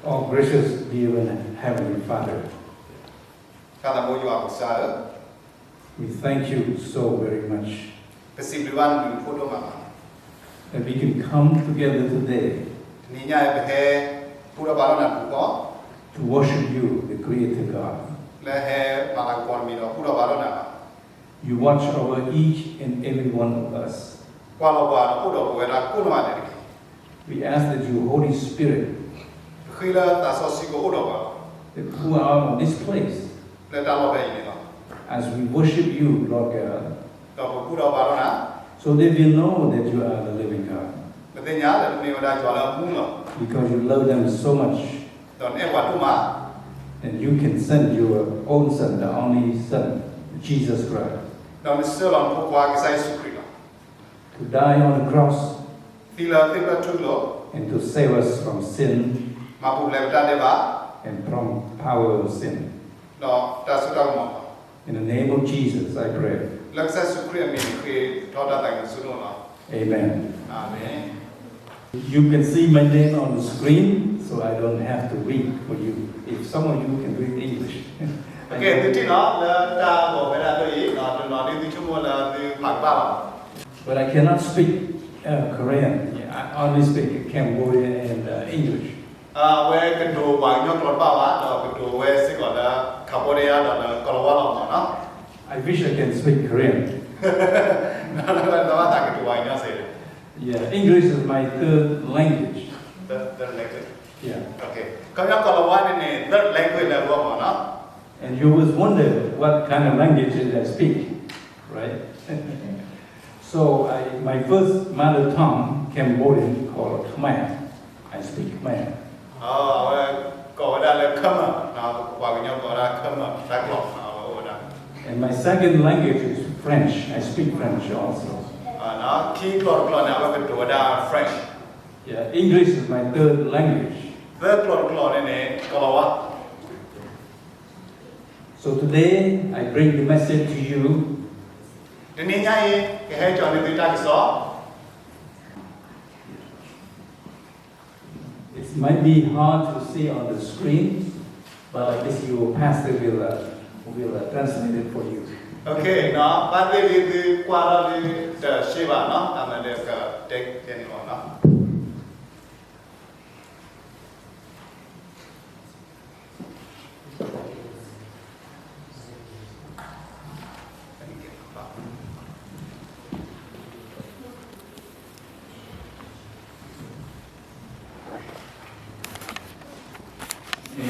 Our gracious dear and Heavenly Father, ကသးမိယွၤပကစၢ်ဧၢ, we thank you so very much ပစံးဘျုးဘၣ်နၤဒိၣ်မး that we can come together today တနံၤညါအံၤပဟဲ ဘူၣ်ထီၣ်ဘါထီၣ်နၤတပူၤဃီ to worship you, the Creator God. လၢဟဲမၤလၤကပီၤတမံၤဒီးဘူၣ်ထီၣ်ဘါထီၣ်နၤလီၤ. You watch over each and every one of us. ကွၢ်လီၤပှၤဒီးအိၣ်ဒီးပဝဲဒၣ်ကိးနီၢ်ဂၤဒဲးတက့ၢ်. We ask that your Holy Spirit ပဃ့လၢသးစီဆှံကအိၣ်ဒီးပှၤလီၤ. That pour out on this place လၢတၢ်လီၢ်ဖဲအံၤန့ၣ်လီၤ. As we worship you, Lord God, ဒီးပဘူၣ်ထီၣ်ဘါထီၣ်နၤ so they will know that you are the living God. ပသ့ၣ်ညါလၢနမ့ၢ်ဝဲဒၣ်ယွၤလၢအမူလီၤ. Because you love them so much. ဒီးနအဲၣ်ပှၤဒိၣ်မး And you can send your own Son, the only Son, Jesus Christ, ဒီးနဆှၢလီၤနဖိခွါကစၢ်ယ့ၣ်ၡူးခရံာ်လီၤ. To die on the cross သံလၢသ့ၣ်ဖျၢၣ်ထူလိၤ and to save us from sin မၤပူၤဖျဲးပတၢ်ဒဲးဘး and from the power of sin. ဒီးတၢ်စိတၢ်ကမီၤလီၤ. In the name of Jesus, I pray. လၢကစၢ်ယ့ၣ်ၡူးခရံာ်အမံၤန့ၣ် ဃ့ထီၣ်တၢ်သးခုဆူနအိၣ်လီၤ. Amen. အၤမ့ၣ်. You can see my name on the screen, so I don't have to read for you. If some of you can read English. Okay, သုထံၣ်နီၤ လၢတၢ်ဂီၤဝဲဒၣ်ဒ်အံၤ တနီၤဒ်သုဆိကမိၣ်လၢသုဖးကဘၣ်လီၤ. But I cannot speak uh, Korean. I only speak Cambodian and uh, English. အဝဲကတိၤပှၤကညီကျိာ်တဘၣ်ဘၣ် ဒီးကတိၤဝဲစ့ၢ်ကီးလၢ Cambodia ဒီးလၢကိၤလၤဝါလီၤမ့ၢ်နီၤ. I wish I can speak Korean. နဘၣ်သးကတိၤပှၤကညီစ့ၢ်ကီး. Yeah, English is my third language. Third, third language. Yeah. Okay. ခီပညီကိၤလၤဝါန့ၣ်န့ၣ် third language လၢအဂီၢ်မ့ၢ်နီၤ. And you always wonder what kind of language I speak, right? So I, my first mother tongue, Cambodian, called Khmer. I speak Khmer. အဝဲကိးဝဲဒၣ်လၢ Khmer ပှၤကညီကိးဝဲဒၣ် Khmer တၢ်ကျိာ် အဝဲအိၣ်ဝဲဒၣ်. And my second language is French. I speak French also. ခံကျိာ်တကျိာ်န့ၣ် အဝဲကတိၤဝဲဒၣ် French. Yeah, English is my third language. သၢကျိာ်တကျိာ်န့ၣ်န့ၣ် ကိၤလၤဝါ. So today I bring the message to you. တနံၤညါအံၤ ကဟဲကၠီၤန့ၢ်သုတၢ်ကစီၣ် It might be hard to see on the screen, but I guess your pastor will, uh, will uh, translate it for you. Okay, ဘၣ်သ့ၣ်လံသုကွၢ်ထီၣ်လၢတရှ့ဘၣ်နီၤ အမ့ၢ်ဒီးကတဲန့ၣ်လီၤနီၤ.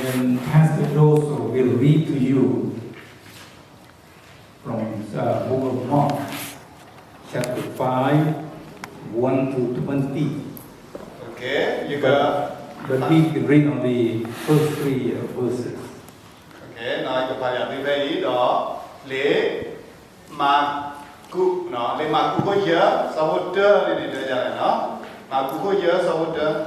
And Pastor Joseph will read to you from the book of Mark, chapter five, one to twenty. Okay, you got. But he can read on the first three uh, verses. Okay, ယကဖးယၤသုဖဲအံၤဒီး လံာ်မၢ်ကူး, လံာ်မၢ်ကူးခိၣ်ယဲၢ် ဆၢဖိတၢန့ၣ်န့ၣ် တဲယၤလဲၣ်နီၤ, မၢ်ကူးခိၣ်ယဲၢ် ဆၢဖိတၢ, ယ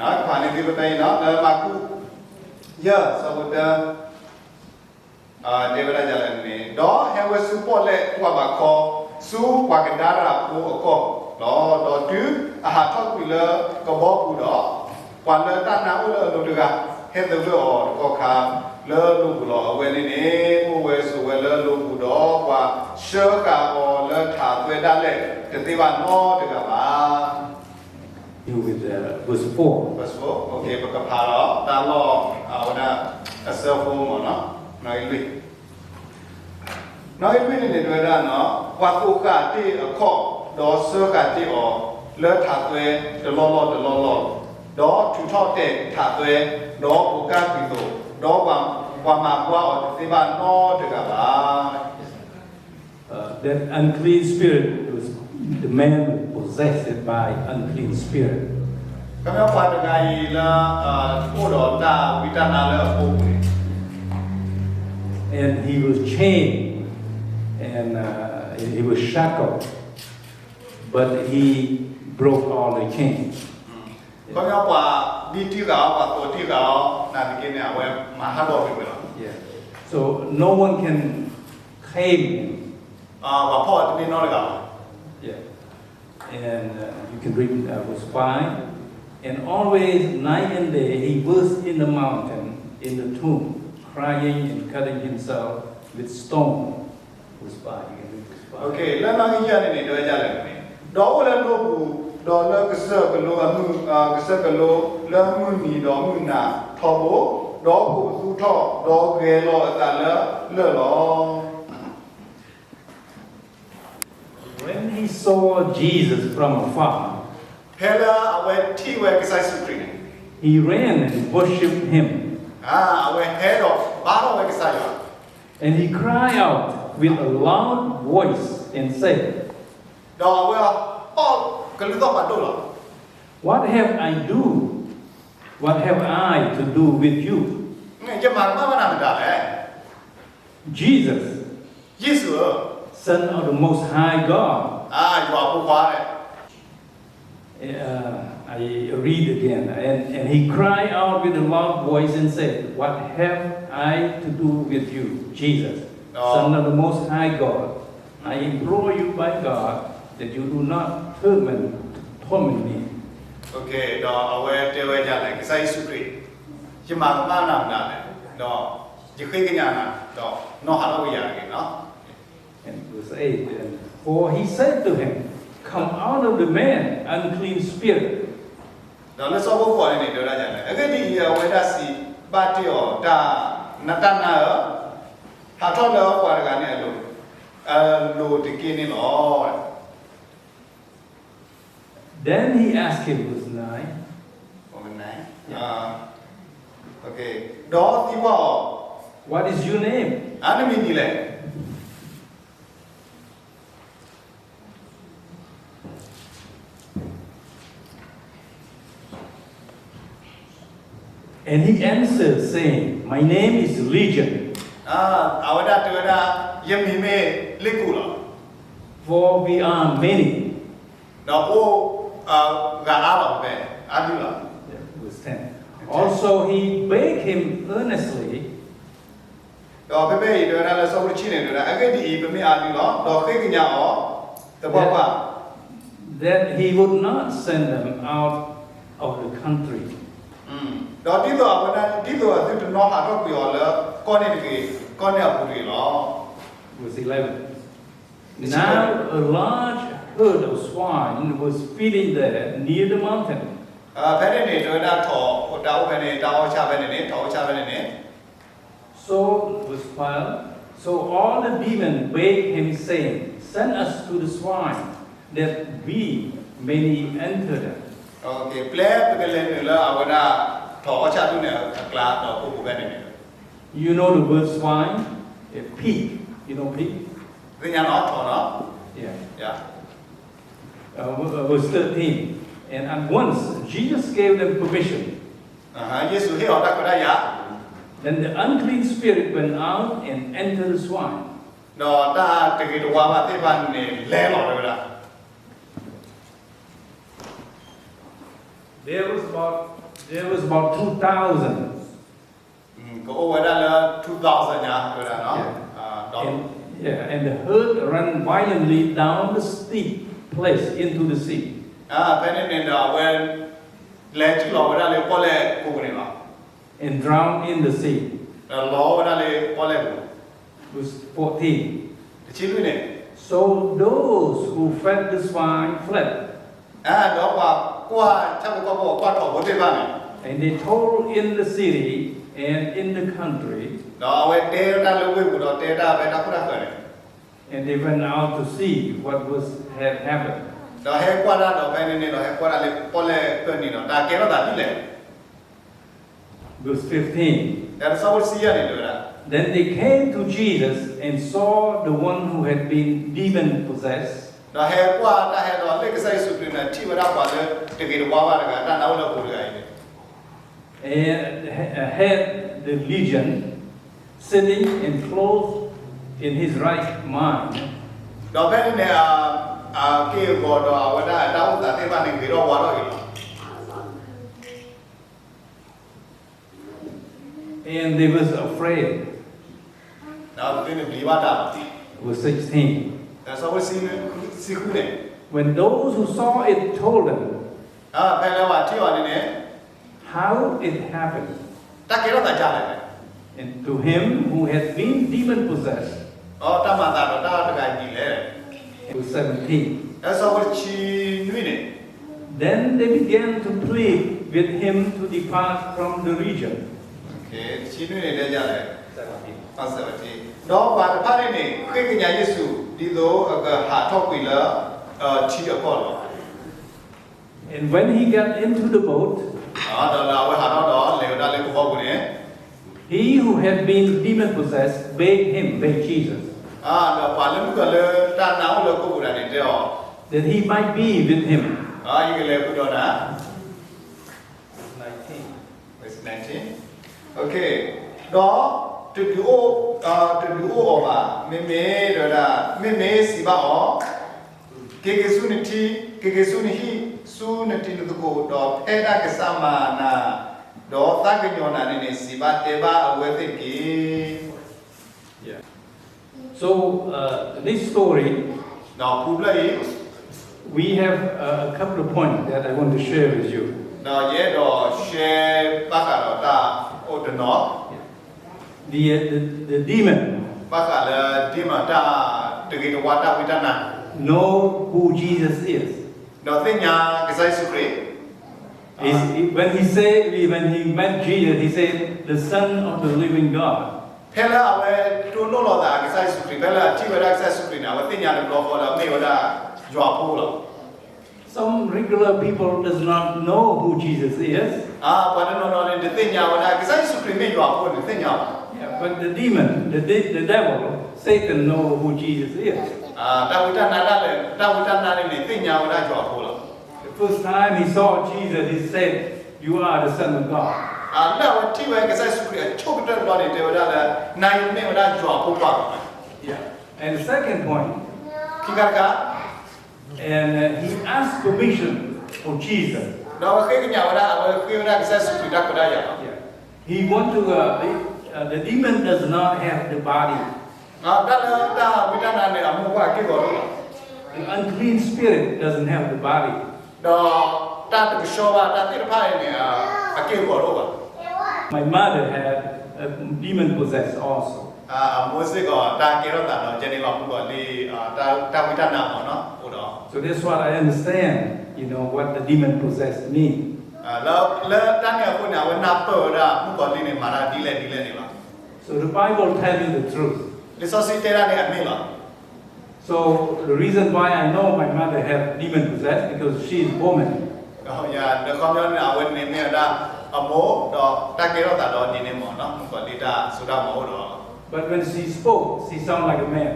ကဖးန့ၢ်သုဖဲအံၤနီၤ လၢမၢ်ကူး ယဲၢ် ဆၢဖိတၢ တဲဝဲဒၣ်ဒ်လဲၣ်န့ၣ်, ဒီးဟဲဝဲဆူပီၣ်လဲၣ်ကွၢ်ဘးခီ ဆူပှၤကဒါရၤဖိအကီၢ်လီၤ. ဒီးတုၤအဟးထီၣ်ကွံာ်လၢကဘီပူၤဒီး, ပှၤလၢတၢ်နါအိၣ်လၢအလိၤတဂၤ ဟဲသဂၢၢ်အီၤတကီၢ်ခါလၢလိာ်ပူၤလီၤ. အဝဲန့ၣ်န့ၣ် အိၣ်ဝဲဆိးဝဲလၢလိာ်ပူၤဒီး ပှၤဆှၢဃာ်အီၤလၢထးသွဲဒၣ်လဲာ် တသ့ဘၣ်နီတဂၤဘၣ်. With uh, verse four. Verse four, okay, ပကဖးဒီးတၢ်လီၢ်အဝဲဒၣ်အဆၢဖိမ့ၢ်နီၤ, နီၣ်ဂံၢ်လွံၢ်, နီၣ်ဂံၢ်လွံၢ်န့ၣ်န့ၣ် တဲဝဲဒၣ်နီၤ, ပှၤသိးဃာ်တ့ၢ်အခီၣ်, ဒီးဆှၢဃာ်တ့ၢ်အီၤလၢထးသွဲတလီၢ်လီၢ်တလီၢ်လီၢ်, ဒီးထုးထီၣ်တဲာ်ထးသွဲ, ဒီးပိးကါကွံာ်သိး, ဒီးပှၤမၤဘှါအီၤတသ့ဘၣ်နီတဂၤဘၣ်. Uh, that unclean spirit was the man possessed by unclean spirit. ခီဖျိပှၤတဂၤအံၤလၢ အိၣ်ဒီးတၢ်ဝံတၢ်နါလၢအဃိပူၤန့ၣ်, and he was chained and uh, he was shackled, but he broke all the chains. ခီဖျိပှၤဒံတံၢ်ဃာ်အီၤ ပှၤသိးတံၢ်ဃာ်အီၤ နာ်သက့န့ၣ် အဝဲမၤဟးဂီၤကွံာ်ဝဲလီၤ. Yeah. So no one can tame him. ပှၤဖီၣ်အီၤတန့ၢ်နီတဂၤဘၣ်. Yeah. And uh, you can read uh, verse five. And always, night and day, he was in the mountain, in the tomb, crying and cutting himself with stone. Verse five, you can read verse five. Okay, လၢနီၣ်ဂံၢ်ယဲၢ်န့ၣ်န့ၣ် တဲဝဲဒ်လဲၣ်န့ၣ်, ဒီးအိၣ်လၢနိပူၤ, ဒီးလၢကစၢၢ်ကလိအမုၢ်, ကစၢၢ်ကလိလၢမုၢ်နံၤဒီးမုၢ်နၤထီဘိ, ဒီးကိးပသူထီၣ်, ဒီးဂဲၤလီၤအသးလၢလၢၢ်လီၤ. When he saw Jesus from afar, ဖဲလၢအဝဲထံၣ်ဝဲကစၢ်ယ့ၣ်ၡူးခရံာ်န့ၣ်, he ran and worshipped him. အဝဲဟဲဒီးဘါထီၣ်ဝဲကစၢ်ယွၤ, and he cried out with a loud voice and said, ဒီးအဝဲဟီၣ်ကလုၢ်သီၣ်ပှၤဒိၣ်လီၤ, What have I do? What have I to do with you? ယမၤကမၣ်ဘၣ်နၤမတၤလဲၣ်. Jesus, ယ့ၣ်ၡူးဧၢ, Son of the Most High God. ယွၤအဖိခွါ, Uh, I read again. And, and he cried out with a loud voice and said, What have I to do with you, Jesus, Son of the Most High God? I implore you by God that you do not torment, torment me. Okay, ဒီးအဝဲတဲဝဲဒ်လဲၣ်, ကစၢ်ယ့ၣ်ၡူးခရံာ်, ယမၤကမၣ်နၤမတၤလဲၣ်, ဒီးယဃ့ကညးနၤ, ဒီးနီၢ်ဟးထီၣ်ကွံာ်ယၤတဂ့ၤလီၤ. And verse eight, and for he said to him, Come out of the man, unclean spirit. ဒီးလၢဆၢဖိဃိးန့ၣ်န့ၣ် တဲဝဲဒ်လဲၣ်, အဂ့ၢ်ဒ်အံၤ, အဝဲဒၣ်စံးဘၣ်တ့ၢ်အီၤ, တၢ်နါဧၢ, ဟးထီၣ်လၢပှၤတဂၤန့ၣ်အလိၤ, အလိၤတက့ၢ်န့ၣ်လီၤ. Then he asked him, verse nine, ဒီးသံကွၢ်အီၤ, What is your name? နမံၤဒ်လဲၣ်. And he answered, saying, My name is Legion. အဝဲဒၣ်တဲဝဲဒၣ်, ယမံၤမ့ၢ်လ့ကူးလီၤ. For we are many. ဒီးပအိၣ်ဂၤအါလီၤ, ပအါဒံလီၤ. Verse ten. Also he begged him earnestly, ဒီးဖဲဖဲအံၤတဲဝဲဒၣ်လၢဆၢဖိတဆံန့ၣ် တဲဝဲဒၣ်, အဂ့ၢ်ဒ်အံၤ, ပမ့ၢ်အါဒံလီၤ, ဒီးဃ့ကညးအီၤသပှၢ်ပှၢ်, that he would not send them out of the country. ဒီးဒ်သိးအဝဲဒၣ်, ဒ်သိးအသုတနီၣ်ဟးထီၣ်ကွံာ်အီၤလၢကီၢ်န့ၣ်တဂ့ၤ, ကီၢ်န့ၣ်အပူၤတဂ့ၤလီၤ. Verse eleven. Now a large herd of swine was feeding there near the mountain. ဖဲန့ၣ်န့ၣ် တဲဝဲဒၣ်ထီၣ်, တၢ်အိၣ်ဖဲန့ၣ်, တၢ်အီၣ်ဆၣ်ဖဲန့ၣ်န့ၣ်, ထီၣ်အီၣ်ဆၣ်ဖဲန့ၣ်န့ၣ်. So, verse twelve, so all the demons begged him, saying, Send us to the swine, that we may enter them. ပျဲပကလဲၤနုာ်လၢအဝဲဒၣ်ထီၣ်အီၣ်ဆၣ်ဒူၣ်န့ၣ်အကျါ, ဒီးအိၣ်ဖဲန့ၣ်န့ၣ်. You know the word swine? A pig. You know pig? သ့ၣ်ညါနီၣ်ထီၣ်နီၣ်. Yeah. Uh, verse thirteen. And at once Jesus gave them permission. ယ့ၣ်ၡူးဟ့ၣ်အီၤတၢ်ခွဲးတၢ်ယာ်. Then the unclean spirit went out and entered the swine. ဒီးတၢ်တဂ့ၤတဝါဘၣ်သ့ၣ်တဖၣ်န့ၣ် လဲၤလီၤတဲဝဲဒၣ်. There was about, there was about two thousand. ကအိၣ်ဝဲဒၣ်လၢ two thousand ညါတဲဝဲဒၣ်နီၣ်. And, yeah, and the herd ran violently down the steep place into the sea. ဖဲန့ၣ်န့ၣ်ဒီးအဝဲ လဲၤထံၣ်လီၤဝဲဒၣ်လၢပီၣ်လဲၣ်ကိးပူၤန့ၣ်လီၤ. And drowned in the sea. ဒီးလီၤဝဲဒၣ်လၢပီၣ်လဲၣ်ပူၤ. Verse fourteen. တဆံလွံၢ်န့ၣ်. So those who fed the swine fled. ဒီးပှၤကွၢ်ဆၣ်ဖိကီၢ်ဖိ ပှၤကွၢ်ထီၣ်ဖိသ့ၣ်တဖၣ်န့ၣ်. And they told in the city and in the country. ဒီးအဝဲတဲတၢ်လၢဝ့ၢ်ပူၤဒီးတဲတၢ်ဖဲတၢ်ခိၣ်တၢ်ဃၢၤန့ၣ်. And they went out to see what was had happened. ဒီးဟဲကွၢ်တၢ်ဒီးဖဲန့ၣ်န့ၣ်ဒီး ဟဲကွၢ်တၢ်လၢပီၣ်လဲၣ်ဃၢၤန့ၣ်ဒီး တၢ်ကဲထီၣ်သးဒ်လဲၣ်. Verse fifteen. ဒီးဆၢဖိတဆံယဲၢ်န့ၣ်တဲဝဲဒၣ်. Then they came to Jesus and saw the one who had been demon possessed. ဒီးဟဲကွၢ်တၢ်ဟဲဒီးလၢကစၢ်ယ့ၣ်ၡူးခရံာ်န့ၣ် ထံၣ်ဝဲဒၣ်ပှၤလၢတဂ့ၤတဝါဘၣ်တဂၤ တၢ်နါအိၣ်လၢအပူၤတဂၤအံၤန့ၣ်. And had the legion sitting and clothed in his right mind. ဒီးဖဲန့ၣ်န့ၣ် အက့ၢ်အဂီၤဒီးအဝဲဒၣ်တၢ်အိၣ်သးသ့ၣ်တဖၣ်န့ၣ် ဂ့ၤထီၣ်ဝါထီၣ်က့ၤလီၤ. And they was afraid. ဒီးသုန့ၣ်ဘျံးဘၣ်တၢ်လီၤ. Verse sixteen. ဒီးဆၢဖိတဆံဃုန့ၣ်. When those who saw it told him, ဖဲလၢပှၤထံၣ်အီၤန့ၣ်န့ၣ်, how it happened တၢ်ကဲထီၣ်သးဒ်လဲၣ်န့ၣ်, and to him who had been demon possessed, တၢ်မၤသးဒီးတၢ်တဂၤဒ်လဲၣ်, verse seventeen, အဆၢဖိတဆံနွံန့ၣ်, then they began to plead with him to depart from the region. တဆံနွံန့ၣ်တဲဒ်လဲၣ်, ဒီးပှၤတဖၣ်န့ၣ်န့ၣ် ဃ့ကညးယ့ၣ်ၡူး ဒ်သိးအကဟးထီၣ်ကွံာ်လၢ ထံအကီၢ်လီၤ. And when he got into the boat, ဒီးလၢအဝဲဟးထီၣ်ဒီးလဲၤဝဲဒၣ်လၢကဘီပူၤန့ၣ်, he who had been demon possessed begged him, begged Jesus, ဒီးပှၤလၢမုၣ်ကီၤလၢတၢ်နါအိၣ်လၢကိာ်ပူၤတဂၤန့ၣ်တဲအီၤ, that he might be with him, ယကလဲၤဃုာ်ဒီးနၤ verse nineteen, ဒီးတဒုးအိၣ်အီၤဘၣ်, မ့မ့ၢ်ဒီးဒၣ် မ့မ့ၢ်စံးဘၣ်အီၤ, က့ၤက့ၤဆူနထံ, က့ၤက့ၤဆူနဟံၣ်, ဆူနတံၤနသကိး, ဒီးဖဲဒၣ်ကစၢ်မၤနၤ, ဒီးသးကညီၤနၤန့ၣ်န့ၣ် စံးဘၣ်တဲဘၣ်အဝဲသ့ၣ်တက့ၢ်. So, uh, this story, ဒီးဖုဖျၢၣ်အံၤ, we have a couple of points that I want to share with you. ဒီးယအဲၣ်ဒိး share ဘၣ်ဃးဒီးတၢ်အိၣ်တနီၤ, the, the, the demon ဘၣ်ဃးလၢ demon တၢ်တဂ့ၤတဝါတၢ်ဝံတၢ်နါ know who Jesus is. ဒီးသ့ၣ်ညါကစၢ်ယ့ၣ်ၡူးခရံာ် Is, when he said, when he met Jesus, he said, the Son of the living God. ဖဲလၢအဝဲတိၢ်နီၣ်လီၤသးကစၢ်ယ့ၣ်ၡူးခရံာ်, ဖဲလၢအထံၣ်ဝဲဒၣ်ကစၢ်ယ့ၣ်ၡူးခရံာ်န့ၣ် အဝဲသ့ၣ်ညါတဘျီဃီလၢအမ့ၢ်ဝဲဒၣ်ယွၤဖိလီၤ. Some regular people does not know who Jesus is. ပှၤတနီၤနီၤန့ၣ် တသ့ၣ်ညါဝဲဒၣ် ကစၢ်ယ့ၣ်ၡူးခရံာ်မ့ၢ်ယွၤဖိန့ၣ် သ့ၣ်ညါဘၣ်. Yeah, but the demon, the, de- the devil, Satan know who Jesus is. တၢ်ဝံတၢ်နါဒၣ်လဲာ်, တၢ်ဝံတၢ်နါန့ၣ်န့ၣ် သ့ၣ်ညါဝဲဒၣ်ယွၤဖိလီၤ. The first time he saw Jesus, he said, you are the Son of God. လၢအဝဲထံၣ်ဝဲကစၢ်ယ့ၣ်ၡူးခရံာ်အဆိကတၢၢ်တဘျီန့ၣ် တဲဝဲဒၣ်လၢ နၤအံၤမ့ၢ်ဝဲဒၣ်ယွၤဖိခွါလီၤ. Yeah. And the second point, ခံခါတခါ, and uh, he asked permission for Jesus. ဒီးအဝဲဃ့ကညးဝဲဒၣ်, အဝဲဃ့ဝဲဒၣ်ကစၢ်ယ့ၣ်ၡူးခရံာ်တၢ်ခွဲးတၢ်ယာ်လီၤ. Yeah. He want to, uh, the, uh, the demon does not have the body. တၢ်လၢတၢ်ဝံတၢ်နါန့ၣ် အမိၢ်ပှၢ်အက့ၢ်ဂီၤတအိၣ်ဘၣ်. The unclean spirit doesn't have the body. ဒီးတၢ်တကဆှီဘၣ်တၢ်သ့ၣ်တဖၣ်အံၤန့ၣ် အက့ၢ်ဂီၤတအိၣ်ဘၣ်. My mother had a demon possessed also. အမိၢ်စ့ၢ်ကီး တၢ်ကဲထီၣ်သးဒီး ကဲန့ၣ်လီၤ မုၣ်ကီၤလံၢ် တၢ်ဝံတၢ်နါမ့ၢ်နီၤ အိၣ်ဒီး So that's what I understand, you know, what the demon possessed mean. လၢတၢ်န့ၣ်အဃိန့ၣ် အဝဲနၢ်ပၢၢ်ဝဲဒၣ် မုၣ်ကီၤလံၢ်န့ၣ် မၤတၢ်ဒ်လဲၣ်ဒ်လဲၣ်န့ၣ်လီၤ. So the Bible tell you the truth. လံာ်စီဆှံတဲဒၣ်န့ၣ်အမ့ၢ်လီၤ. So the reason why I know my mother have demon possessed because she is woman. ဒီးခီပညီန့ၣ် အဝဲန့ၣ်မ့ၢ်ဝဲဒၣ်အမိၢ် ဒီးတၢ်ကဲထီၣ်သးဒီးဒ်န့ၣ်မ့ၢ်နီၤ မုၣ်ကီၤလံၢ်တၢ်စိတၢ်ကမီၤအိၣ်ဒီး But when she spoke, she sound like a man.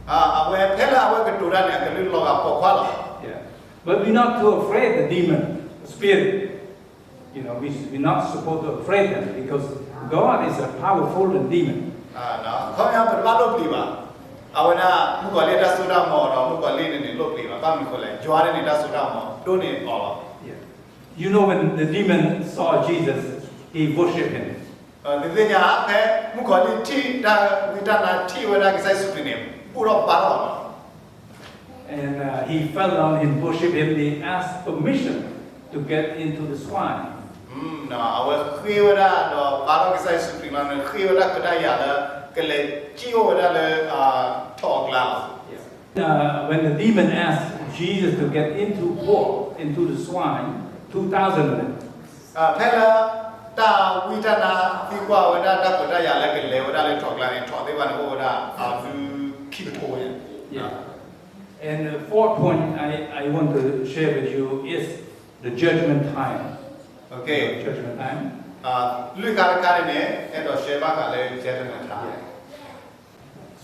အဝဲဖဲလၢအဝဲကတိၤတၢ်န့ၣ် အကလုၢ်လီၤဂာ်ပိာ်ခွါလီၤ. Yeah. But we're not too afraid the demon spirit. You know, we, we're not supposed to afraid them because God is a powerful than demon. ခီပညီပတဘၣ်လိၣ်ပျံၤဘၣ်. အဝဲဒၣ် မုၣ်ကီၤလံၢ်တၢ်စိတၢ်ကမီၤဒီး မုၣ်ကီၤလံၢ်န့ၣ်န့ၣ် လိၣ်ပျံၤဘၣ်. ဘၣ်မနုၤဃိလဲၣ်, ယွၤန့ၣ်န့ၣ် တၢ်စိတၢ်ကမီၤဒိၣ်န့ၢ်အီၤလီၤ. You know, when the demon saw Jesus, he worshiped him. နသ့ၣ်ညါ ဖဲမုၣ်ကီၤလံၢ်ထံၣ်တၢ်ဝံတၢ်နါ ထံၣ်ဝဲဒၣ်ကစၢ်ယ့ၣ်ၡူးခရံာ်န့ၣ် ဘူၣ်ထီၣ်ဘါထီၣ်အီၤလီၤ. And uh, he fell down and worshiped him. They asked permission to get into the swine. အဝဲဃ့ဝဲဒၣ်ဒီးဘါထီၣ်ကစၢ်ယ့ၣ်ၡူးခရံာ်လီၤန့ၣ် ဃ့ဝဲဒၣ်ခွဲးတၢ်ယာ်လၢ ကလဲၤစံၣ်အိၣ်ဝဲဒၣ်လၢ ထိးအကျါလီၤ. Uh, when the demon asked Jesus to get into pork, into the swine, two thousand of them. ဖဲလၢ တၢ်ဝံတၢ်နါသံကွၢ်ဝဲဒၣ်တၢ်ခွဲးတၢ်ယာ်လၢကလဲၤဝဲဒၣ်လၢထိးအကျါန့ၣ် ထိးသ့ၣ်တဖၣ်န့ၣ် အိၣ်ဝဲဒၣ်အဒုခံကထိဝဲ. Yeah. And the fourth point I, I want to share with you is the judgment time. Okay. Judgment time. လွံၢ်ခါတခါန့ၣ်န့ၣ် အဲၣ်ဒိး share ဘၣ်ဃးလၢ judgment time.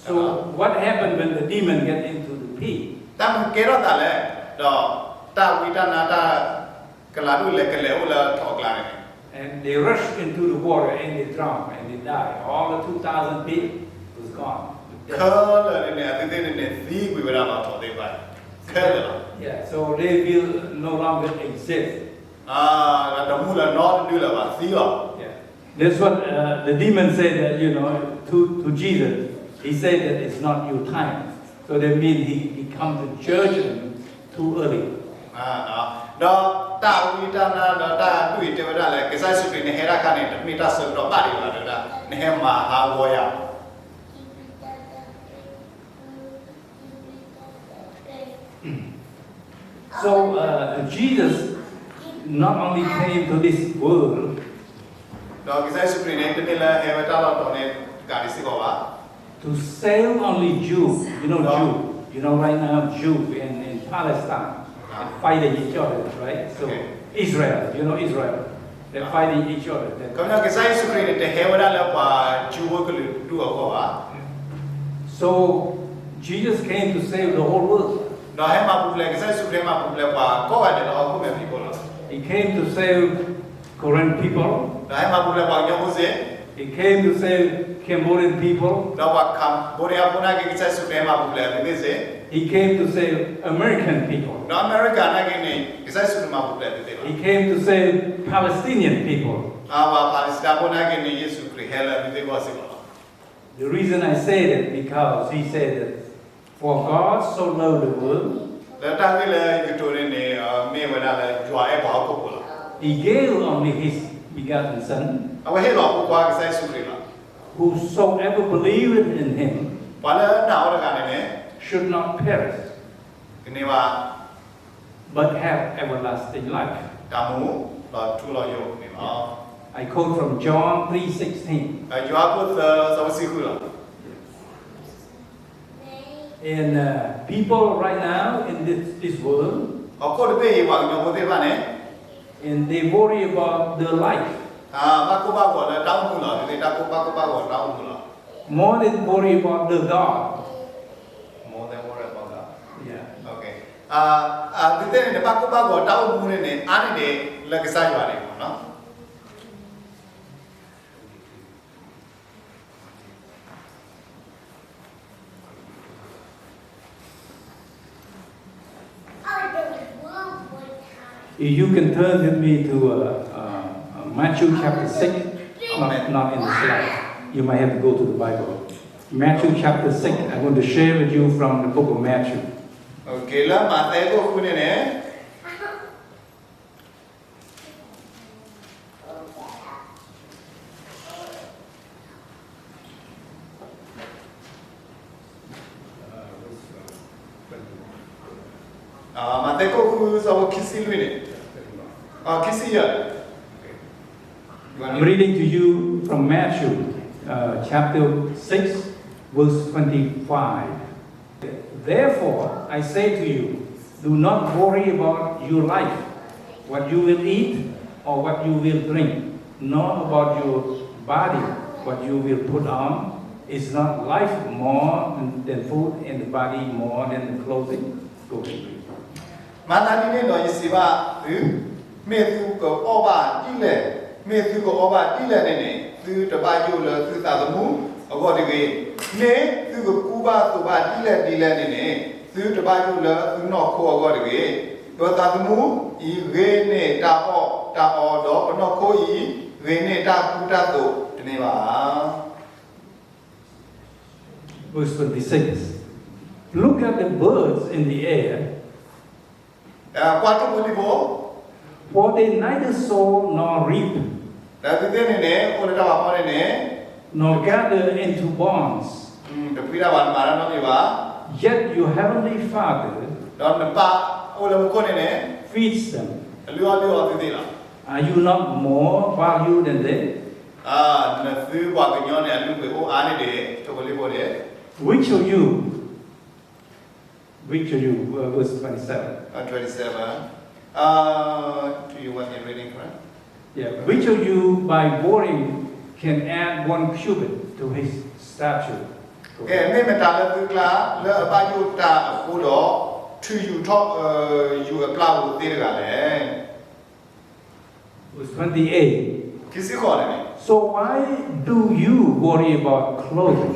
So what happened when the demon get into the pig? တၢ်မနုၤကဲထီၣ်သးလဲၣ်, ဒီးတၢ်ဝံတၢ်နါတၢ်ကလၤဒိၣ်လဲၤကလဲၤအိၣ်လၢထိးအကျါန့ၣ်န့ၣ်. And they rushed into the water and they drowned and they died. All the two thousand pig was gone. ခဲလၢာ်န့ၣ်န့ၣ် အဝဲသ့ၣ်န့ၣ်န့ၣ် သံကွံာ်ဝဲဒၣ်လီၤ ထိးသ့ၣ်တဖၣ်, ခဲလၢာ်လီၤ. Yeah, so they will no longer exist. တမူလၢၤနီတဒုလၢၤဘၣ်, သံလီၤ. Yeah. That's what uh, the demon said that, you know, to, to Jesus. He said that it's not your time. So that means he, he comes to judge them too early. ဒီးတၢ်ဝံတၢ်နါဒီးတၢ်ဒုၣ်အံၤတဲဝဲဒၣ်လၢ ကစၢ်ယ့ၣ်ၡူးခရံာ်နဟဲဒၣ်ခါန့ၣ် တမ့ၢ်တၢ်ဆၢကတီၢ်ဘၣ်ဒံးဘၣ် တဲဝဲဒၣ် နဟဲမၤဟးဂီၤယၤ So uh, Jesus not only came to this world ဒီးကစၢ်ယ့ၣ်ၡူးခရံာ်န့ၣ် တမ့ၢ်လၢဟဲဝဲတၢ်လီၢ်တီၤန့ၣ် တကးဒံးစ့ၢ်ကီးဘၣ် to save only Jew. You know Jew. You know right now Jew in, in Palestine and fighting each other, right? So Israel, you know Israel. They're fighting each other. ခီပညီကစၢ်ယ့ၣ်ၡူးခရံာ်န့ၣ် တဟဲဝဲဒၣ်လၢပှၤ Jew ဖိကလုာ်ဒူၣ်အဂီၢ်ဘၣ် So Jesus came to save the whole world. ဒီးဟဲမၤပူၤဖျဲး ကစၢ်ယ့ၣ်ၡူးခရံာ်ဟဲမၤပူၤဖျဲးပှၤကိးဂၤဒဲးလၢဟီၣ်ခိၣ်မဲာ်ဖံးခိၣ်လီၤ. He came to save Korean people. ဒီးဟဲမၤပူၤဖျဲးပှၤကညီဖိစ့ၢ် He came to save Cambodian people. ဒီးပှၤ Cambodia ဖိနာ်က့ ကစၢ်ယ့ၣ်ၡူးခရံာ်ဟဲမၤပူၤဖျဲးအဝဲသ့ၣ်စ့ၢ် He came to save American people. ဒီးအမဲရကၤနာ်က့န့ၣ် ကစၢ်ယ့ၣ်ၡူးခရံာ်မၤပူၤဖျဲးအဝဲသ့ၣ်လီၤ. He came to save Palestinian people. ပှၤ Palestine ဖိနာ်က့န့ၣ် ယ့ၣ်ၡူးခရံာ်ဟဲလၢအဝဲသ့ၣ်အဂီၢ်စ့ၢ်ကီးလီၤ. The reason I say that because he said that, for God so loved the world, လၢတၢ်ဂ့ၢ်လၢယကတိၤန့ၣ်န့ၣ် မ့ၢ်ဝဲဒၣ်လၢယွၤအဲၣ်ပှၤဟီၣ်ခိၣ်ဖိလီၤ. He gave only his begotten Son, အဝဲဟ့ၣ်လီၤအဖိခွါကစၢ်ယ့ၣ်ၡူးခရံာ်လီၤ. Whosoever believeth in him ပှၤလၢနာ်အီၤတဂၤန့ၣ်န့ၣ် should not perish, ကန့ၢ်ဘၣ် but have everlasting life. တၢ်မူဒီးထူလီၤယိာ်န့ၣ်လီၤ. I quote from John three sixteen. ယိၤဟၣ်ခိၣ်သၢ ဆၢဖိတဆံဃုလီၤ. And uh, people right now in this, this world, ဟီၣ်ခိၣ်တဘ့ၣ်အံၤ ပှၤကညီဖိသ့ၣ်တဖၣ်န့ၣ် and they worry about their life ဘၣ်ကိၢ်ဘၣ်ဂီၤလၢတၢ်အိၣ်မူလီၤ. ဒ်သိးတၢ်ကိၢ်ဘၣ်ကိၢ်ဘၣ်ဂီၤတၢ်အိၣ်မူလီၤ. More than worry about the God. More than worry about God. Yeah. Okay. ဒ်သိးန့ၣ်န့ၣ် ဘၣ်ကိၢ်ဘၣ်ဂီၤတၢ်အိၣ်မူန့ၣ်န့ၣ် အါန့ၢ်ဒံးလၢကစၢ်ယွၤန့ၣ်လီၤ. If you can turn with me to uh, uh, Matthew chapter six, not, not in the slide. You might have to go to the Bible. Matthew chapter six, I'm going to share with you from the book of Matthew. Okay, လၢမးသဲခိၣ်ဃုန့ၣ်န့ၣ် မးသဲခိၣ်ဃု ဆၢဖိခံဆံလွံၢ်န့ၣ်, ခံဆံယဲၢ်. I'm reading to you from Matthew uh, chapter six, verse twenty-five. Therefore, I say to you, do not worry about your life, what you will eat or what you will drink, nor about your body, what you will put on. Is not life more than food, and the body more than the clothing? Go ahead, please. မၤသးဒ်န့ၣ်ဒီးယစံးဘၣ်သု, မ့ၢ်သုကအီၣ်ဘၣ်ဒ်လဲၣ်, မ့ၢ်သုကအီဘၣ်ဒ်လဲၣ်န့ၣ်န့ၣ်, သုတဘၣ်ယိၣ်လၢသုသးသမူအဂီၢ်တဂ့ၤ. မ့ၢ်သုကကူဘၣ်သိးဘၣ်ဒ်လဲၣ်ဒ်လဲၣ်န့ၣ်န့ၣ်, သုတဘၣ်ယိၣ်လၢသုနီၢ်ခိအဂီၢ်တဂ့ၤ. ပသးသမူအံၤဂ့ၤန့ၢ်တၢ်အီၣ်တၢ်အီ, ဒီးပနီၢ်ခိအံၤဂ့ၤန့ၢ်တၢ်ကူတၢ်သိးတန့ၢ်ဘၣ်ဧါ. Verse twenty-six. Look at the birds in the air. ကွၢ်တိၢ်ဖိလံၣ်ဖိ, for they neither sow nor reap, ဒီးသုသ့ၣ်န့ၣ်န့ၣ် အိၣ်လၢတၢ်ဖးဖီန့ၣ်န့ၣ်, nor gather into barns, တဖှံတၢ်ဘၣ် နမၤတၢ်နီတမံၤဘၣ်. Yet your heavenly Father, ဒီးနပၢ်အိၣ်လၢမူခိၣ်န့ၣ်န့ၣ်, feeds them, အလုၢ်အီၣ်လုၢ်အီသုသ့ၣ်လီၤ. Are you not more valued than they? နသုပှၤကညီန့ၣ် အလုၢ်အပှ့ၤအိၣ်အါန့ၢ်ဒံး ထိၣ်ဖိလံၣ်ဖိန့ၣ်. Which of you, which of you, uh, verse twenty-seven. Uh, twenty-seven. Uh, do you want me reading, correct? Yeah, which of you by worrying can add one cubit to his stature? ကဲ, မ့ၢ်မတၤလၢသုကျါ လၢအဘၣ်ယိၣ်တၢ်အဃိဒီး ထုးယူာ်ထီၣ် ယူာ်အပျၢ်ပူၤသ့တဂၤလဲၣ်. Verse twenty-eight. ခံဆံဃိးန့ၣ်န့ၣ်, So why do you worry about clothing?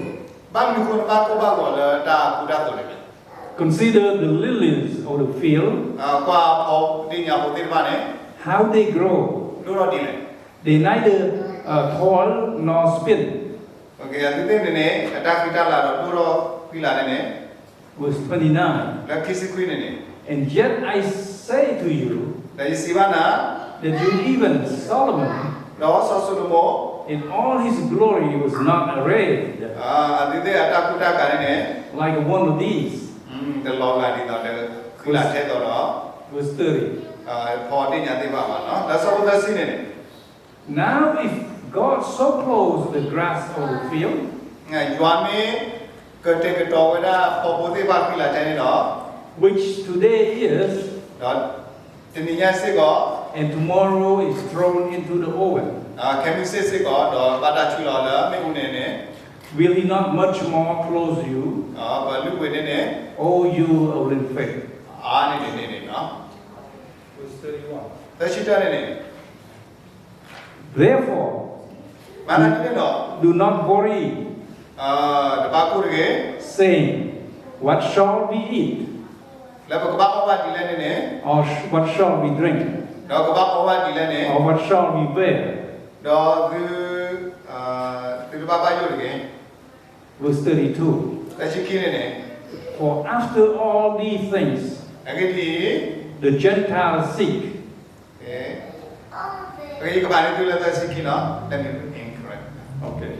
ဘၣ်မနုၤအဃိနဘၣ်ကိၢ်ဘၣ်ဂီၤလၢတၢ်ကူတၢ်သိးန့ၣ်လဲၣ်. Consider the lilies of the field, ကွၢ်ဖီဒ့ၣ်ညါဖိသ့ၣ်တဖၣ်န့ၣ်, how they grow. ဒိၣ်ထီၣ်ဒ်လဲၣ်. They neither uh, toil nor spin. သုသ့ၣ်န့ၣ်န့ၣ် အတၢ်ဃံတၢ်လၤဒီးဒိၣ်ထီၣ်ဃံလၤန့ၣ်န့ၣ်, Verse twenty-nine. လၢခံဆံခွံန့ၣ်န့ၣ်, And yet I say to you ဒီးယစံးဘၣ်နၤ, that you, even Solomon, ဒီးစီၤၡလိၤမိၤ in all his glory was not arrayed အဝဲသ့ၣ်အတၢ်ကူတၢ်ကၤန့ၣ်န့ၣ် like one of these. တလီၤဂာ်ဒ်သိးဒီး ဃံလၤထဲသိးဒီး Verse thirty. ဖီတ့ၢ်ညါသ့ၣ်တဖၣ်ဘၣ်နီၤ. ဒီးဆၢဖိသၢဆံန့ၣ်န့ၣ် Now if God so clothes the grass of the field, ယွၤမ့ၢ်ကတဲာ်ကတီၤဝဲဒၣ်ဖီဖိသ့ၣ်တဖၣ်ဃံလၤထဲန့ၣ်ဒီး which today is, ဒီးတနံၤညါစ့ၢ်ကီး and tomorrow is thrown into the oven, ခဲမုၢ်ဆ့ၣ်စ့ၢ်ကီး ဒီးဘၣ်တၢ်ဆူးလီၤလၢမ့ၣ်အူန့ၣ်န့ၣ် will he not much more clothe you, ပလုၢ်ပှ့ၤန့ၣ်န့ၣ် O you of little faith? အါန့ၢ်န့ၣ်န့ၣ်နီၤ. Verse thirty-one. သၢဆံတၢန့ၣ်န့ၣ် Therefore, မၤသးဒ်န့ၣ်ဒီး do not worry, တဘၣ်ကိၢ်တဂ့ၤ, saying, What shall we eat? လၢပကဘၣ်အီၣ်ဘၣ်ဒ်လဲၣ်န့ၣ်န့ၣ်, or sh- what shall we drink? ဒီးကဘၣ်အီဘၣ်ဒ်လဲၣ်န့ၣ်, or what shall we wear? ဒီးသု, သုတဘၣ်ဘၣ်ယိၣ်တဂ့ၤ. Verse thirty-two. သၢဆံခံန့ၣ်န့ၣ်, For after all these things, အဂ့ၢ်ဒ်အံၤ, the Gentiles seek. ယကပာ်န့ၢ်သုလၢသၢဆံခံနီၤ, let me incorrect. Okay.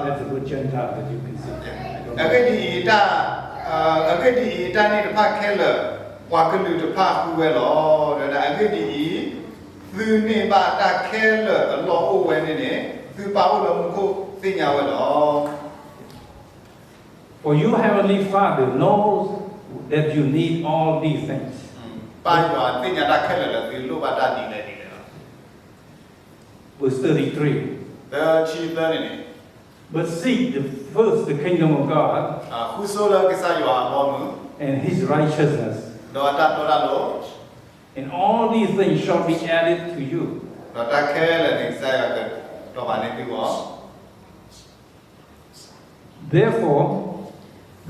That's a good Gentile that you can see. အဂ့ၢ်ဒ်အံၤ, အဂ့ၢ်ဒ်အံၤ, တၢ်န့ၣ်တဖၣ်ခဲလၢာ် ပှၤကလုာ်တဖၣ်ဃုဝဲလီၤ. ဒီးအဂ့ၢ်ဒ်အံၤ, သုန့ၢ်ဘၣ်တၢ်ခဲလၢာ်အလီၢ်အိၣ်ဝဲန့ၣ်န့ၣ်, သုပၢ်အိၣ်လၢမူခိၣ်သ့ၣ်ညါဝဲလီၤ. For your heavenly Father knows that you need all these things. ပၢ်ယွၤသ့ၣ်ညါတၢ်ခဲလၢာ်လၢသုလိၣ်ဘၣ်တၢ်ဒ်လဲၣ်ဒ်လဲၣ်လီၤ. Verse thirty-three. သၢဆံသၢန့ၣ်န့ၣ်, But seek the, first the kingdom of God ဃုဆိလၢကစၢ်ယွၤအဘီအမုၢ်, and his righteousness, ဒီးအတၢ်တီတၢ်လိၤ, and all these things shall be added to you. ဒီးတၢ်ခဲလၢာ်န့ၣ် ကစၢ်ယွၤကတီၤဘၣ်န့ၢ်သုအီၤ. Therefore,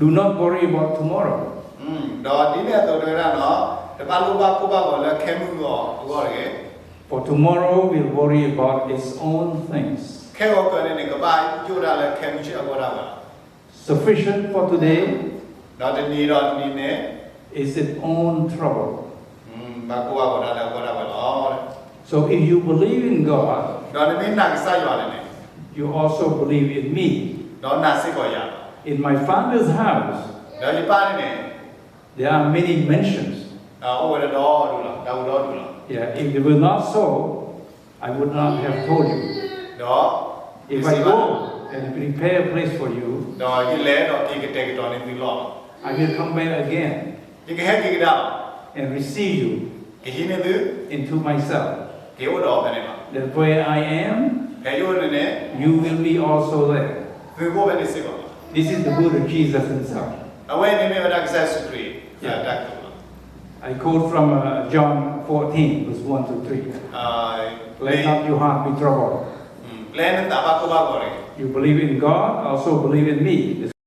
do not worry about tomorrow. ဒီးဒ်န့ၣ်အသိးတဲဝဲဒၣ်နီၤ, တဘၣ်လိၣ်ဘၣ်ကိၢ်ဘၣ်ဂီၤလၢခဲမုၢ်အဂီၢ်တဂ့ၤ. For tomorrow will worry about its own things. ခဲဂီၤကၢန့ၣ်န့ၣ် ကဘၣ်ယိၣ်ဒၣ်လၢခဲမုၢ်ဆ့ၣ်အဂီၢ်ဒၣ်ဝဲလီၤ. Sufficient for today ဒီးတနံၤဒီးတနံၤန့ၣ် is its own trouble. ဘၣ်ကိၢ်ဘၣ်ဂီၤဒၣ်လၢအဂီၢ်ဒၣ်ဝဲလီၤ. So if you believe in God, ဒီးနမ့ၢ်နာ်ကစၢ်ယွၤန့ၣ်န့ၣ်, you also believe in me. ဒီးနာ်စ့ၢ်ကီးယၤလီၤ. In my Father's house, ဒီးယပၢ်န့ၣ်န့ၣ် there are many mansions. အိၣ်ဝဲဒၣ်ဒီဒူၣ်လီၤ, တၢ်အိၣ်ဒီဒူၣ်လီၤ. Yeah, if it were not so, I would not have told you. ဒီး If I go and prepare a place for you, ဒီးယလဲၤဒီးက့ၤကတဲာ်ကတီၤန့ၢ်သုလီၢ်လီၤ. I will come back again ယကဟဲက့ၤကဒါလီၤ. And receive you ကဟံးန့ၢ်သု into myself, က့ၤအိၣ်ဒီးအီၤဖဲန့ၣ်လီၤ. That where I am, ဖဲယအိၣ်န့ၣ်န့ၣ် you will be also there. သုကအိၣ်ဖဲန့ၣ်စ့ၢ်ကီးလီၤ. This is the word of Jesus himself. အဝဲန့ၣ်မ့ၢ်ဝဲဒၣ်ကစၢ်ယ့ၣ်ၡူးခရံာ်အတၢ်ကတိၤလီၤ. I quote from uh, John fourteen, verse one to three. Let not your heart be troubled. ပျဲနသးဘၣ်ကိၢ်ဘၣ်ဂီၤတဂ့ၤ. You believe in God, also believe in me.